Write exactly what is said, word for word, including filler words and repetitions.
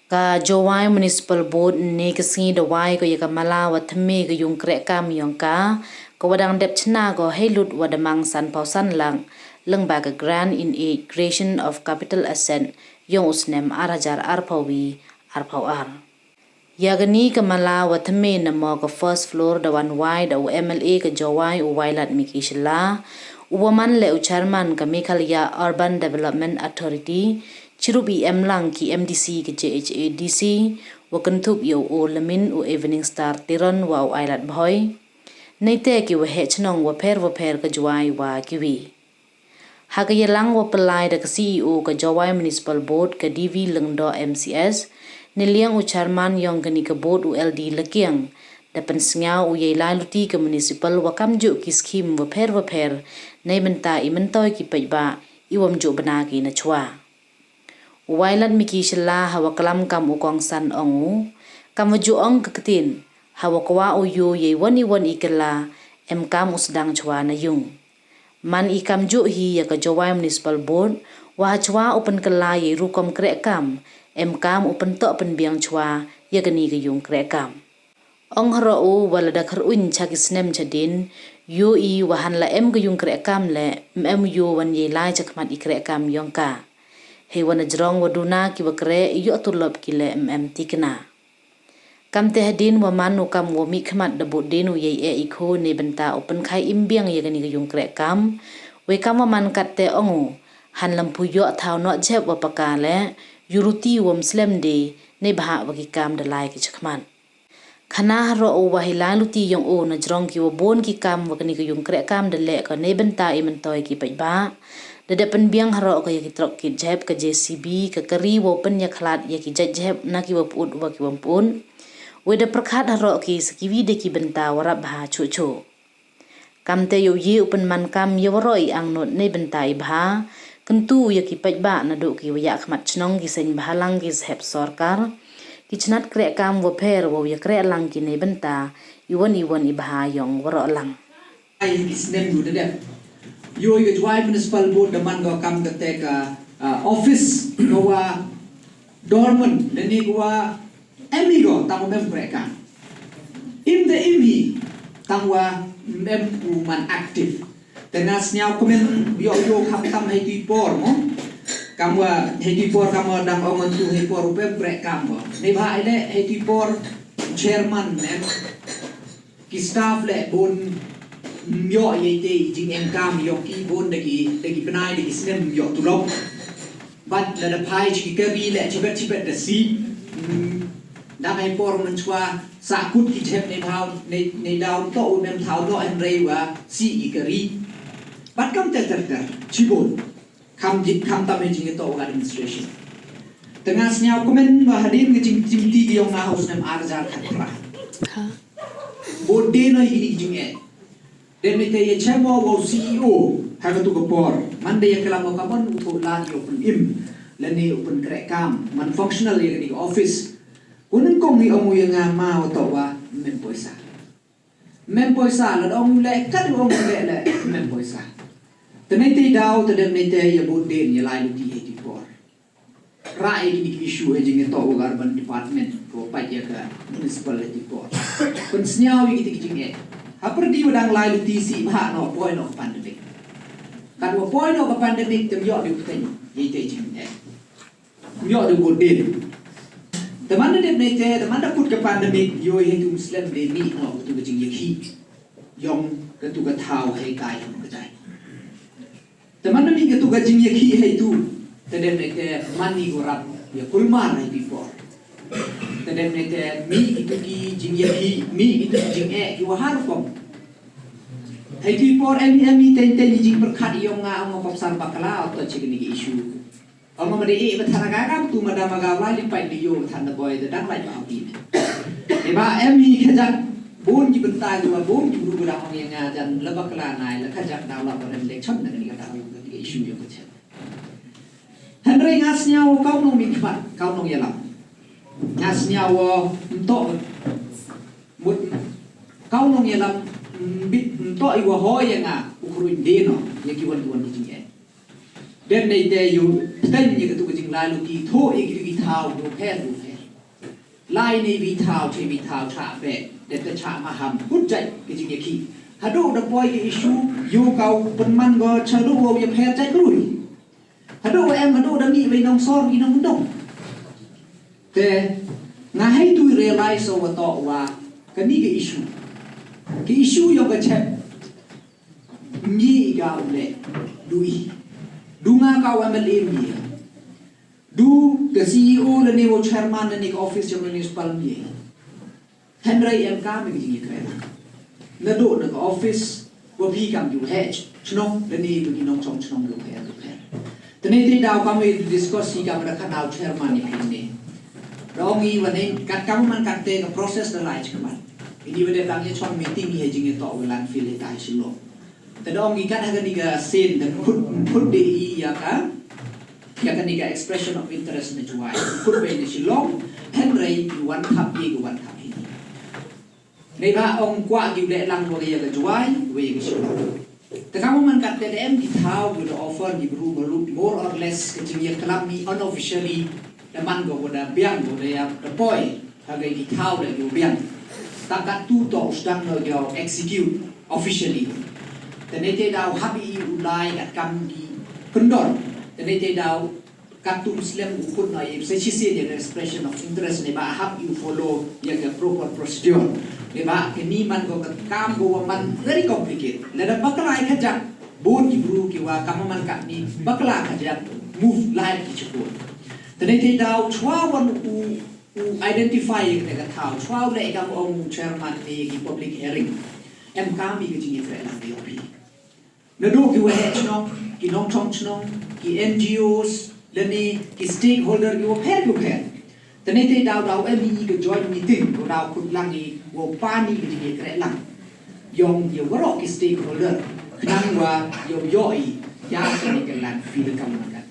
Ka Jowai Municipal Board ynne ka sngi da wai ko ya ka mala wa thymme ka yung kreh kam yong ka, ka wa dang dep chna ko hei lut wa da mang san phaw san lak, lyngba ka Grant in Aid Creation of Capital Asset yong u snem ar hajar ar phaw wi, ar phaw ar. Ya kani ka mala wa thymme namo ka first floor da wan wai da u M L A ka Jowai u Wailadmiki Shylla, u wa man le u chairman ka Meghalaya Urban Development Authority, chirup i em lang ki M D C ka J H A D C, wa kynthup ya u O Lamin, u Evening Star Teron wa u Ailadbhoi. Neite ki waheh chnong wapher wapher ka Jowai wa kiwi. Ha ka yalang wa pynlai da ka C E O ka Jowai Municipal Board ka D V Lyngdoh M C S, neiliang u chairman yong kani ka board u L D Lakiang, da pynsngew u yei lai luti ka municipal wa kamjooh ki scheme wapher wapher, neibynta i myntoi ki paidbah i wam jooh bna ki nachwa. U Wailadmiki Shylla ha wa klam kam u kongsan ong u, kam wa jooh ong ka ktien, ha wa kwah u yoh yei won i won i kylla, em kam u sdang chwa na yung. Man i kamjooh hi ya ka Jowai Municipal Board, wa hachwa u pynkylla yei rukom kreh kam, em kam u pyntoh pynbiang chwa ya kani ka yung kreh kam. Ong haroh u wa lada kharuñ cha ki snem chadien, yoh i wa hanla em ka yung kreh kam le, ym em yoh wan yei lai chakhmat i kreh kam yong ka. Hei wa na jrong wa duna ki wa kreh, i yoh tulop ki le ym em tikna. Kamte hadien wa man u kam wa mih khmat da bud dien u yei eh i kho neibynta u pynkhai im biang ya kani ka yung kreh kam, wei kam wa man katte ong u, hanla ym pu yoh thaw noh jhep wa paka le, yoh luti wam slem de, neibhah wa ki kam da lai ki chakhmat. Khana haroh u wa hei lai luti yong u na jrong ki wa bun ki kam wa kani ka yung kreh kam da leh ka neibynta i myntoi ki paidbah. Da dep pynbiang haroh ka ya ki trok kit jhep, ka J C B, ka kari wow pynyakhlad ya ki jait jhep na ki wa pud wa ki wam pud. Wei da pyrkhat haroh ki sa kiwi de ki bynta wa rap bha chuh chuh. Kamte yow ye u pynman kam ya waroh i angnud neibynta i bha, kyntu ya ki paidbah naduh ki wa yakhmat chnong, ki seng bhalang, ki sahep sorkar, ki chnat kreh kam wapher wow yakreh lang ki neibynta i won i won i bha yong waroh lang. Ai ki snem du da dep. Yow i ka Jowai Municipal Board da man ko kam kate ka, ah, office ko wa dormant, lane ko wa em i ko tang wa mem kreh kam. Im da im i tang wa mem u man active. Te nga sñiaw kmen yow yow khamtam hei tu i por mo. Kam wa hei tu i por kam wa dang ong tu hei por u pem kreh kam mo. Neibhah i le hei tu i por chairman mem. Ki staff le bun, mm, yoh yei te i jingem kam yoh ki bun da ki, da ki bnai da ki snem yoh tulop. Bad lada phai chi ki kari le chibet chibet da si. Mm, dang hei por mynchwa sahkut ki jhep nei daw, nei, nei daw toh u mem thaw noh hynrei wa si ki kari. Bad kamte ter ter chibun. Kham jit khamtam hei jingyatoh wa ka administration. Te nga sñiaw kmen wa hadien ka jing, jingti ki yong nga ha u snem ar hajar khatphra. Ha. Bun de no i kini ki jingeh. Dep neite ya chem o wa u C E O ha katu ka por. Man de ya klam o ka mon u thoh lad yow pynim, lane u pynkreh kam, man functional ya kani ka office. U nyngkong i ong u ya nga ma wa toh wa mem poisa. Mem poisa, lada ong le, kat ong le, le, mem poisa. Te neite i daw, te dep neite ya bun dien ya lai luti hei tu i por. Rah ya kini ki issue hei jingyatoh wa ka urban department, ko pait ya ka municipal hei tu i por. Pynsñiaw ya kiti ki jingeh. Hapyrdi wa dang lai luti si bha noh poi noh ka pandemic. Kat wa poi noh ka pandemic, te ym yoh de u pteng yei te jingeh. Ym yoh de bun dien. Te man da dep neite, te man da kut ka pandemic, yow hei tu ym slem de mih noh katu ka jingyakhih yong katu ka thaw hei kai hei ka jait. Te man da mih katu ka jingyakhih hei tu, te dep neite man ni ko rap ya kulmar hei tu i por. Te dep neite mih itu ki jingyakhih, mih itu ki jingeh ki wa har rukom. Hei tu i por em i, em i teng teng i jingpyrkhat yong nga ong ko psar bakla, o toh chi kini ki issue. Ong ma de i ba thana ka kam tu ma da ma ga wa li pai li yow thana boy da dang lai ba hau ti. E ba em i khajak bun ki bynta ki wa bun ki bru da ong ya nga jan la bakla nai la khajak da la ba ren le chon da ni ka da ka issue yow ka chen. Hynrei nga sñiaw kaw nong mi khmat, kaw nong yalam. Nga sñiaw wa mtoh mut kaw nong yalam, mm, bit mtoh i wa hoi ya nga u khruin de no ya ki wan ki wan ki jingeh. Dep neite yow pteng ya katu ka jinglai luti thoh ya ki tu ki thaw yow pher yow pher. Lai ne wi thaw, che wi thaw, cha be, de te cha maham, kut jait, ki jing ya ki. Hadooh da poi ki issue, yow kaw pynman ko, cha dooh wow ya pher jait rui. Hadooh wa em, hadooh da mi wei nong sor, i nong dong. Te, nga hei tu realize o wa to wa, kani ki issue. Ki issue yow ka chep, mi i ga u le, du i. Du nga kaw M L A mi ya. Du ka C E O lane wa chairman lane ka office yong municipal mi. Hynrei em kam ki jingyakreh lang. Nadooh na ka office, wa phi kam ki wa heh chnong, lane wa ki nongchong chnong ki wa heh, wa heh. Te ne te daw kam wa discuss hi kam da ka daw chairman i phi ne. Da ong i wa ne, kat kam man kat te ka process da lai chikmat. Ini wa de tang ya chong meeting i hei jingya to wa landfill i tai Shillong. Te da ong i kat ha kani ka sien, te khut, khut de i ya ka, ya kani ka expression of interest na Jowai. Khut bei na Shillong, hynrei i wan thap i, i wan thap i. Nei ba ong kwah ki u leh lang wa ya ka Jowai, wa ya ka Shillong. Te kam man kat te da em ki thaw, ki da offer ki bru malu, more or less, ka jingyakhlam mi unofficially, da man ko da biang ko da ya, da poi. Ka ki thaw le yow biang. Tang katu to u sdang no yow execute officially. Te ne te daw hap i u lai kat kam ki kyndon. Te ne te daw katu slem u khut no i se chisien ya expression of interest ne ba hap i u follow ya ka proper procedure. Ne ba kani man ko ka kam ko wa man very complicated. Lada bakla i khajak, bun ki bru ki wa kam man kat ni bakla khajak, move lai ki chukut. Te ne te daw chwa wan u u identify ya ka thaw, chwa u leh kam ong chairman ni ki public hearing. Em kam i ka jingyakreh lang da yow phi. Nadooh ki wa heh chnong, ki nongchong chnong, ki N G Os, lane ki stakeholder ki wa pher ki wa pher. Te ne te daw daw em i ka joint meeting, ko daw khut lang i wa pan i ka jingyakreh lang. Yong ya waroh ki stakeholder, khnang wa yow yoh i, ya ka ni ka landfill kam man kat.